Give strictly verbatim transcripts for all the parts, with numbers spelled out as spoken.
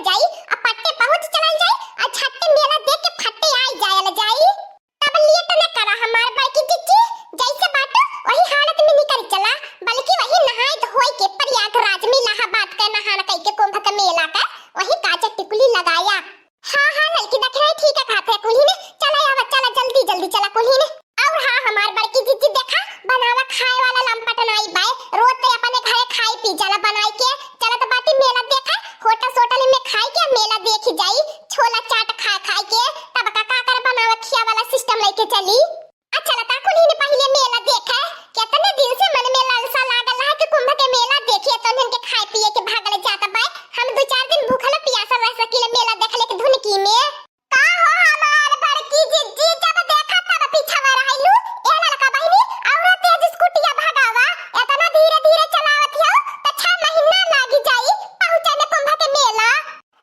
जाई, आ पट्टे पहुँच चलल जाई, आ झट्टे मेला देख के फट्टे आई जायल जाई। तब लेट न करा हमार बड़की जिज्जी, जैसे बाटू वही हालत में निकल चला, बल्कि वही नहाए धोए के प्रयागराज में इलाहाबाद के नहान कई के कुंभ के मेला के वही काजर टिकुली लगाया। हाँ, हाँ, ललकी दखिनही ठीक है कहत है कुल्ही ने। चला आवा, चला जल्दी, जल्दी चला कुल्ही ने। और हाँ, हमार बड़की जिज्जी देखा, बनावा खाए वाला लंपट नाई बाय। रोज ते अपने घरे खाई पी जाला बनाई के। चलत बाटी मेला देखा, होटल सोटल में खाई के मेला देखी जाई। छोला चाट खा खाई के, तब का का कर बनावा खिया वाला सिस्टम लेके चली। अच्छा लता कुल्ही ने पहिले मेला देखा, कितने दिन से मन में लालसा लागल रहा कि कुंभ के मेला देखिए, तो इनके खाए पिए के भागल जात बाय। हम दो चार दिन भूखल पियासल रह सकीले मेला देखले के धुनकी में। का हो हमार बड़की जिज्जी, जब देखा तब पीछा में रहलू। ए ललका बहिनी, औरो तेज स्कूटिया भगावा, इतना धीरे धीरे चलावत हो त छह महीना लागी जाई पहुँचे में कुंभ के मेला।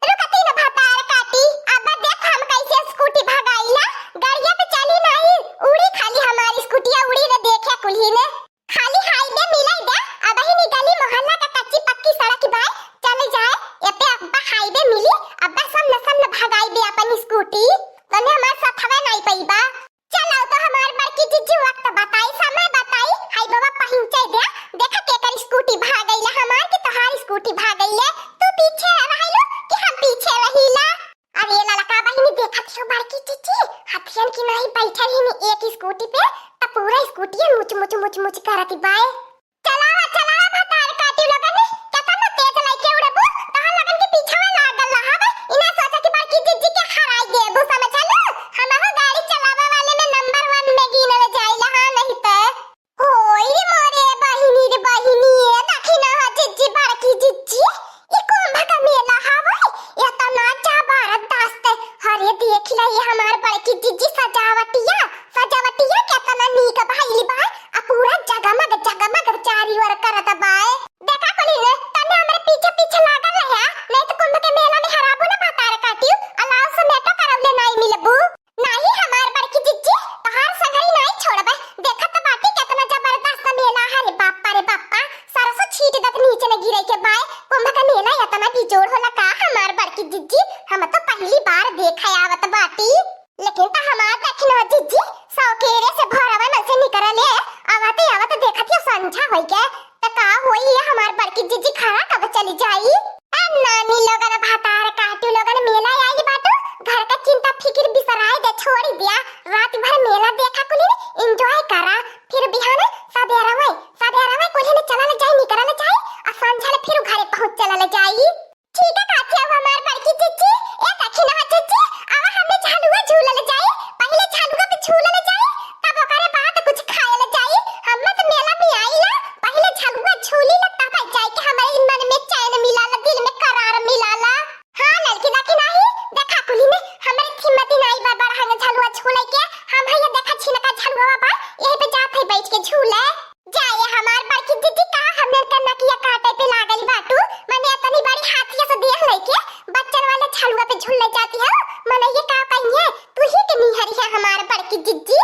रुकती न भतार काटी, अब देख हम कैसे स्कूटी भगाईला, गड़िया पे चली नहीं, उड़ी खाली हमारी स्कूटिया उड़ी न देखे कुल्ही ने। खाली हाईवे मिलाई दे, अबही नी गली मोहल्ला का कच्ची पक्की सड़क बाय, चल जाए, ए पे अब्बा हाईवे मिली, अब्बा सन्न सन्न भगाई दे अपन स्कूटी, तने हमार साथ हवे नाई पईबा। चल आओ तो हमार बड़की जिज्जी वक्त बताई, समय बताई, हाई बाबा पहुँचे दे, देखा केकर स्कूटी भागइले हमार कि तोहार स्कूटी भागइले, तू पीछे रहलू कि हम पीछे रहीला। अरे ललका बहिनी, देखत हो बड़की जिज्जी, हथियन की नाई बैठल ही एक स्कूटी पे, त पूरा स्कूटिया मुच मुच मुच मुच करत बाय। चलावा चलावा भतार काटी लोगन, केतना तेज लइके उड़बू, तहां लोगन के पीछवा लागल रहब। इना सोचा कि बड़की जिज्जी के हराई देबू, समझलू? हमहू गाड़ी चलावे वाले में नंबर वन में गिनल जाइला, हाँ नहीं त। होई रे मोरे बहिनी रे बहिनी, ए देखी ना हो जिज्जी, बड़की जिज्जी, ई कुंभ का मेला हवे, एतना जबरदस्त। अरे देख ले ये हमार बड़की जिज्जी सजावटिया, सजावटिया केतना नीक भइल बा, आ पूरा जगमग जगमग चारी ओर करत बा। देखा कुली ने, तने हमरे पीछे पीछे लागल रहे, नहीं तो कुंभ के मेला में हराबू ना भतार काटियो, अलाव समेटो करौले नाई मिलबू। नाही हमार बड़की जिज्जी, तोहार संगरी नाही छोड़बे। देखत बाटी केतना जबरदस्त मेला है रे बाप्पा रे बाप्पा। सरसों छीट दत नीचे न गिरे के बाय। कुंभ का मेला एतना बिजोड़ होला का हमार बड़की जिज्जी? हम तो पहली बार देखे आवत बाटी। लेकिन त हमार देखिन हो जिज्जी, सौकेरे से भोरवा में से निकरले, आवते आवत देखत यो संझा होई के। त का होई ये हमार बड़की जिज्जी घरा कब चली जाई? ए नानी लोगन, भतार काटू लोगन, मेला आई बाटू, घर का चिंता फिकिर बिसराए दे, छोड़ी दिया, रात भर मेला देखा कुली ने, enjoy करा, फिर बिहान सबेरा में, सबेरा में कुली ने चलल जाई, निकरल जाई, आ संझा ले फिर घरे पहुँच चलल जाई। ठीक है काकी, अब हमार बड़की जिज्जी, ए देखी ना जिज्जी, आवा हमने झलुआ झूलल जाई, पहले झलुआ पे झूलल जाई, तब ओकरे बाद कुछ खायल जाई। हम तो मेला में आइला, पहले झलुआ झूली ला, तब जाई के हमारे मन में चैन मिलाला, दिल में करार मिलाला। हाँ ललकी देखी नाही, देखा कुली ने हमरे हिम्मत ही नाही बा बड़हन झलुआ झूले के, हम है ये देखा छिनका झलुआ बा, यही पे जात है बैठ के झूले। जाए हमार बड़की जिज्जी, का हमने का नकिया काटे पे लागल बाटू? मने इतनी बड़ी हाथिया से देख लेके बच्चन वाले झलुआ पे झूलने जाती हो? मने ये का कही है, तू ही के निहरी है हमार बड़की जिज्जी।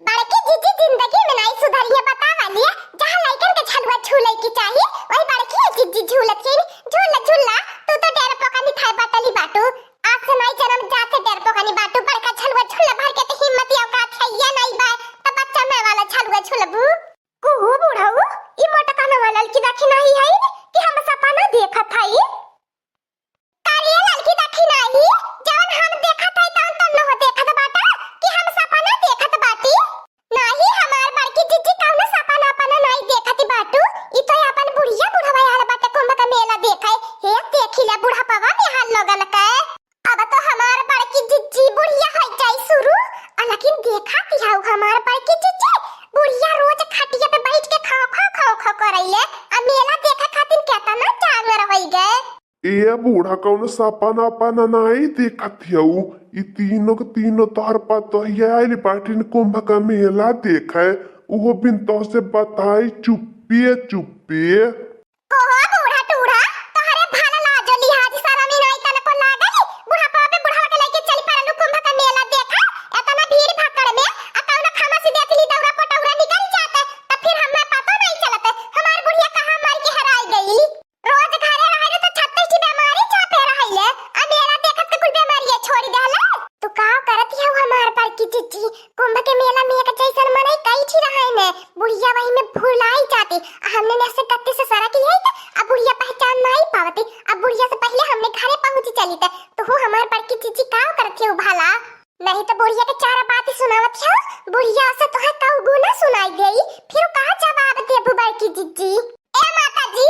बड़की जिज्जी जिंदगी में नहीं सुधरी है, बतावा लिए, जहाँ लइकन के झलुआ झूले की चाहिए, वही बड़की जिज्जी झूलत है। झूल झूला, तू तो डेर पोकानी थाए बटली बाटू। आज से नहीं जन्म जाते डेर पोकानी बाटू, बड़का झलुआ झूला भर के तो हिम्मत औकात है या नहीं बाय, तो बच्चा में वाला झलुआ झूलबू। कुहू बुढ़ऊ, ई मोटका नवा ललकी देखी नाही है कि हम सपना देखत हई? का रे ललकी देखी नाही, जवन हम देखत हई तवन तो नहो देखत बाटा कि हम सपना देखत बाटी? नाही, हमार बड़की जिज्जी कौनो सपना अपना नाही देखत बाटू, ई तो अपन बुढ़िया बुढ़वा आल बाटे कुंभ का मेला देखे। हे देखी ले बुढ़ापवा में हाल लोगन के। अब तो हमार बड़की जिज्जी बुढ़िया होइ जाई शुरू, आ लेकिन देखा तिहाऊ हमार बड़की जिज्जी, बुढ़िया रोज खटिया पे बैठ के खाओ खाओ खाओ खाओ करैले, आ मेला देखे खातिर केतना जांगर होइ गए। ए बूढ़ा, कौनो सपना अपना नाई देखत हऊ? ई तीनों के तीनों तोहर पतोहिया आइल बाटिन कुंभ का मेला देखे, उहो बिन तोहसे बताई चुप्पिए चुप्पिए। ओहो बूढ़ा टूढ़ा, तोहरे भला लाजो लिहाज शरम ही नाई तनको लागल। बुढ़ापा पे बुढ़वा के लेके चली पड़लू कुंभ का मेला देखा, एतना भीड़ भक्कड़ में, आ कौनो खामा से देख ली दौरा पटौरा निकल जाते, तब फिर हमें पता नहीं चलते, हमार बुढ़िया कहाँ मर के हराई गई। रोज घरे रहले तो छत्तीस ठी बीमारी चापे रहले, आ हो हमार बड़की जिज्जी, का करत हो भला? नहीं तो बुढ़िया के चार बात सुनावत हो, बुढ़िया से तोहे कऊ गुना सुनाई देई, फिर का जवाब देबू बड़की जिज्जी? ए माता जी,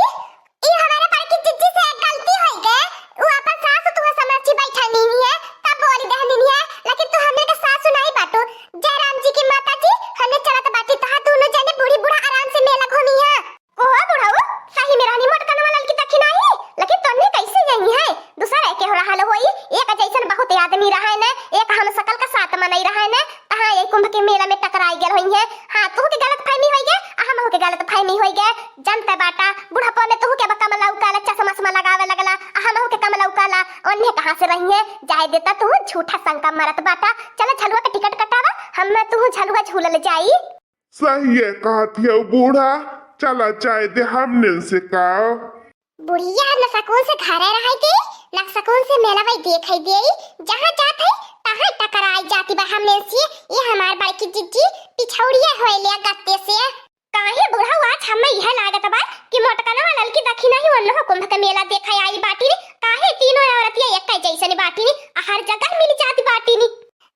ई हमारे बड़की जिज्जी से एक गलती होई गए। उ अपन सास तुहे समझी बैठा नहीं है, तब बोली दहनी है, लेकिन तू हमने के सास सुनाई बाटू। जयराम जी की माता जी, हमने चलत बाटी तहा दोनों जने बूढ़ी बूढ़ा आराम से मेला घूमी है। कोहो बुढ़ऊ, सही में रहनी मोटकनवा ललकी दखिनाही, लेकिन तोन्ने कैसे यही है? दूसरा के हो रहल होई, एक जैसन बहुत आदमी रहे ने, एक हम सकल का सात मनई रहे ने, तहाँ ये कुंभ के मेला में टकराई गेल होई है। हाँ, तू के गलत फहमी होई गए, आ हमहू के गलत फहमी होई गए। जनते बाटा, बुढ़ापा में तू के कमला उकाला, चश्मा उश्मा लगावे लगला, आ हमहू के कमला उकाला, ओन्ने कहाँ से रही है? जाए देता तू झूठा शंका मरत बाटा। चला झलुआ के टिकट कटावा, हम तू झलुआ झूलल जाई। सही है कहत हियौ बूढ़ा, चला जाए दे हमने से का। बुढ़िया न सकून से घरे रहे थी, न सकून से मेला वही देखे दे। जहाँ जात है, तहाँ टकराई जाती बा हमने से। ये हमार बड़की जिज्जी पिछौड़िया होए ले गत्ते से। काहे बुढ़ऊ, आज हमें यह लागत बा कि मोटकनवा ललकी दखिनाही ओन्हो कुंभ के मेला देखे आई बाटी नी। काहे तीनों औरतिया एक जैसन बाटी नी, हर जगह मिल जाती बाटी नी।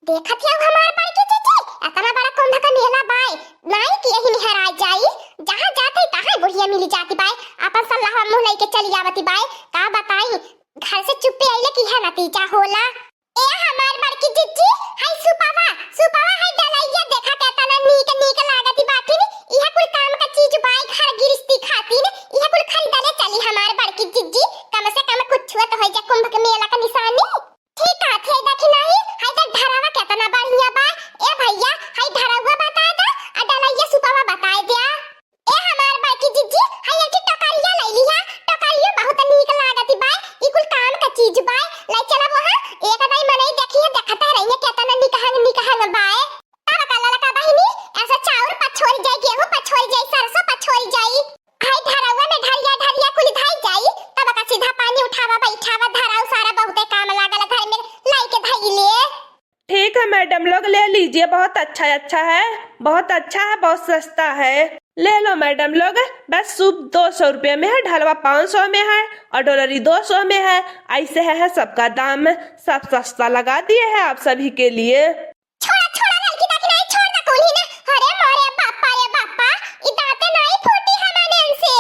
देखत हौ हमार बड़की जिज्जी, एतना बड़ा कुंभ का मेला बाय, नाई कि यही निहराय जाई, जहाँ जात है तहाँ बुढ़िया मिली जाती बाय, आपन सल्लाह मुँह लइके चली आवती बाय। का बताई, घर से चुप्पे अइले कि है नतीजा होला। ए हमार बड़की जिज्जी, हाय सुपावा, सुपावा हाय डलैया, देखा केतना नीक नीक लागती बाटी नी, इहे कुल काम का चीज बाय घर गिरस्ती खातिर, इहे कुल खरीदले चली हमार बड़की जिज्जी, कम से कम कुछ तो होइ जा कुंभ के मेला का निशानी। ठीक कहत है दखिनाही, हाय देख ढरावा केतना बढ़िया बा। ए भैया, हाय ढरौआ बताए दा, आ डलैया सुपावा बताए द्या। ए हमार बड़की जिज्जी, हाय एक ठे टोकरिया लइ लिहा, टोकरिया बहुत नीक लागत बा, ई कुल काम का चीज बा, लइ चलब वहाँ, एक दाई मनई देखिहे, देखते रहिए केतना निकहंग निकहंग बा। तब का ललका बहिनी, ऐसा चाउर पछोरी जाई, गेहूं पछोरी जाई, सरसों पछोरी जाई। हाय ढरौआ में ढरिया ढरिया कुल धई जाई, तब का सीधा पानी उठावा, बैठावा, धराऊ सारा बहुते काम लागल घर में, लाई के धई ले। ठीक है मैडम लोग, ले लीजिए, बहुत अच्छा, अच्छा है, बहुत अच्छा है, बहुत सस्ता है। ले लो मैडम लोग, बस सूप दो सौ रुपये में है, ढलवा पाँच सौ में है और डोलरी दो सौ में है। ऐसे है, है सबका दाम, सब सस्ता लगा दिए हैं आप सभी के लिए। छोड़ा, छोड़ा, ललकी दखिनाही, छोड़ दा कुल्ही ना। अरे मोरे बापा रे बापा, ई दांते नाई फूटी हमने से।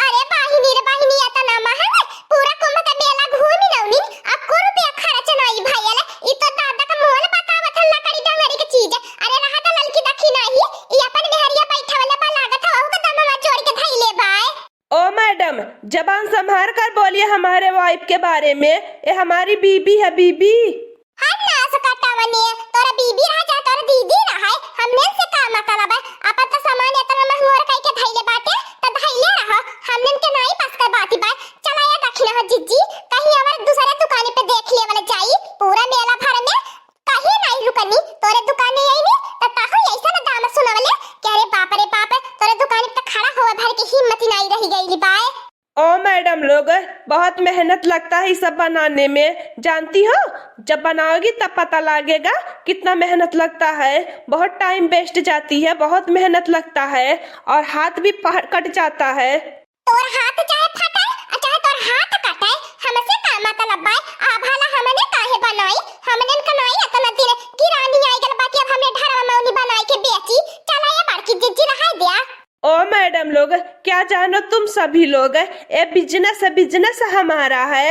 अरे बाहिनी रे बाहिनी, एतना महंग, पूरा कुंभ का मेला घूमी नौनी, अब को रुपया खर्च नाई भयल। ई तो दादा का मोल बतावत है, लकड़ी डंगरी के चीज। अरे रहा दा ललकी दखिनाही, ई अपन मेहरिया बैठवले बा, लागत है, ओहू के दमवा जोड़ के धइले बाय। ओ मैडम, जबान संभार कर बोलिए हमारे वाइफ के बारे में, ये हमारी बीबी है, बीबी। हम नास कटावनी, तोरा बीबी रहा चाहे तोरा दीदी रहा है, हमने से का मतलब है? अपन तो सामान इतना महंगोर कई के धइले बाटे, त धइले रहा, हमने के नाई बस के बाती बात। चला या दखिना हो जिज्जी, कहीं और दूसरे दुकान पे देख लेवल जाई, पूरा मेला भर में कहीं नाई रुकनी, तोरे दुकाने आईनी, त ताहू ऐसा ना दाम सुनवले कि अरे बाप रे बाप, तोरे दुकान पे खड़ा होवे भर के हिम्मत ही नाई रही गई बाय। ओ मैडम लोग, बहुत मेहनत लगता है ये सब बनाने में, जानती हो? जब बनाओगी तब पता लगेगा कितना मेहनत लगता है, बहुत टाइम वेस्ट जाती है, बहुत मेहनत लगता है और हाथ भी पह-, कट जाता है। तोर हाथ चाहे फटे, आ चाहे तोर हाथ कटे, हमसे का मतलब बाय? आ भला हमने काहे बनाई? हमने कनाई इतना दिन किरानी आई गल बाकी अब हमें ढरवा मौनी बनाई के बेची। चला ये बड़की जिज्जी रहाई द्या। ओ मैडम लोग, क्या जानो तुम सभी लोग, ये बिजनेस है, बिजनेस हमारा है।